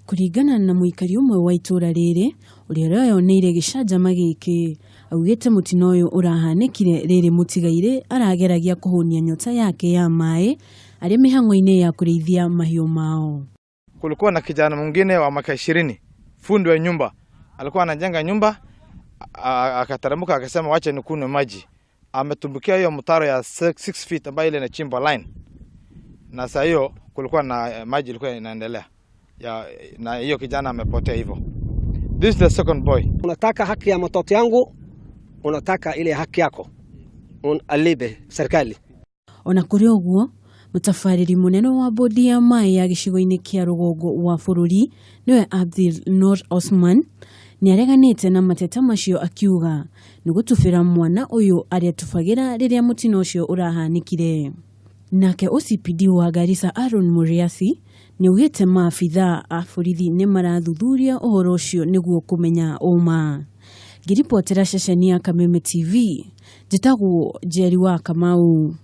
Kũringana na mũikari ũmwe wa itũra rĩrĩ ũrĩa ũreyoneire gĩcanjama gĩkĩ, augĩte mũtino ũyũ ũrahanĩkire rĩrĩ mũtigairĩ arageragia kũhũnia nyota yake ya maĩ arĩ mĩhang'o-inĩ ya kũrĩithia mahiũ mao. Kulikuwa na kijana mwingine wa miaka 20, fundi wa nyumba, alikuwa anajenga nyumba, akateremka akasema wacha nikunywe maji. Ametumbukia hiyo mtaro ya 6 feet ambayo ile inachimbwa line, na saa hiyo kulikuwa na maji ilikuwa inaendelea ya, na hiyo kijana amepotea hivyo. This is the second boy. Unataka haki ya mtoto yangu, unataka ile haki yako alipe serikali. Ona kũrĩ ũguo, mũtabarĩri mũnene wa bodi ya maĩ ya gĩcigo-inĩ kĩa rũgongo wa bũrũri nĩwe Abdul Nur Osman nĩareganĩte na mateta macio akiuga nĩ gũtubĩra mwana ũyũ aretubagĩra rĩrĩa mũtino ũcio ũrahanĩkire. Nake OCPD wa Garissa Aaron Muriasi nĩaugĩte maabithaa a borithi nĩ marathuthuria ũhoro ũcio nĩguo kũmenya ũma. Ngĩribotera ceceni ya Kameme TV, njĩtagwo Njeri wa Kamau.